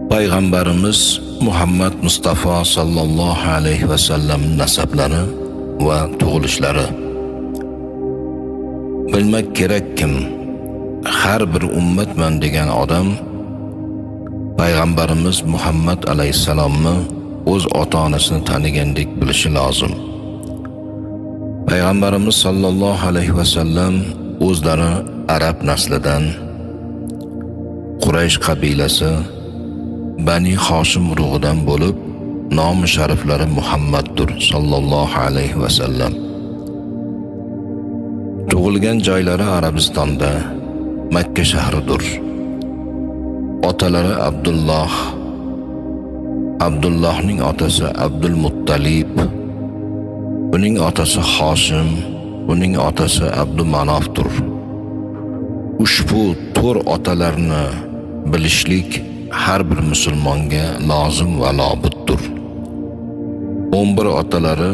Payg'ambarimiz Muhammad Mustafa sallallohu alayhi va sallam nasablari va tug'ilishlari. Bilmak kerakkim, har bir ummatman degan odam Payg'ambarimiz Muhammad alayhissalomni o'z ota-onasini tanigandek bilishi lozim. Payg'ambarimiz sallallohu alayhi va sallam o'zlari arab naslidan, Quraysh qabilasi, Bani Hoshim urug'idan bo'lib, nomi shariflari Muhammaddur sallallohu alayhi va sallam. Tug'ilgan joylari Arabistonda, Makka shahridir. Otalari Abdulloh, Abdullohning otasi Abdul Muttalib, uning otasi Hoshim, uning otasi Abdumanofdir. Ushbu to'rt otalarni bilishlik har bir musulmonga lozim va lobuddir. 11 otalari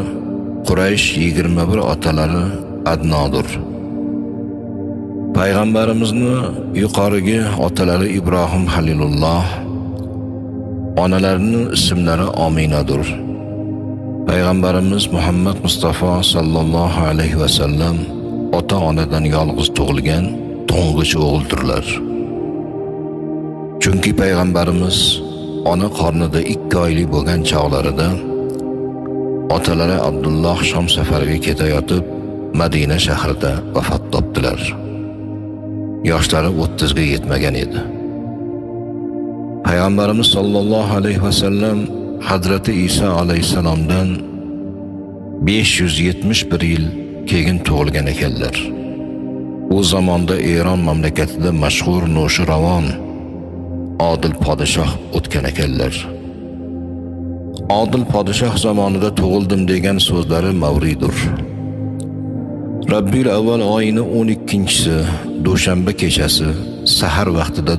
Quraysh, 21 otalari Adnodir. Payg'ambarimizni yuqorigi otalari Ibrohim Halilulloh, onalarining ismlari Ominadir. Payg'ambarimiz Muhammad Mustafa sallallohu alayhi va sallam ota-onadan yolg'iz tug'ilgan to'ng'ich o'g'ildirlar. Chunki payg'ambarimiz ona qornida 2 oylik bo'lgan chog'larida otalari Abdulloh Shom safariga ketayotib Madina shahrida vafot topdilar. Yoshlari 30 ga yetmagan edi. Payg'ambarimiz sallallohu alayhi va sallam Hazrati Isa alayhissalomdan 571 yil keyin tug'ilgan ekanlar. U zamonda Eron mamlakatida mashhur Noshiravon odil podshoh o'tgan ekanlar. Odil podshoh zamonida tug'ildim degan so'zlari mavridur. Rabbiyul avval oyini 12-si dushanba kechasi sahar vaqtida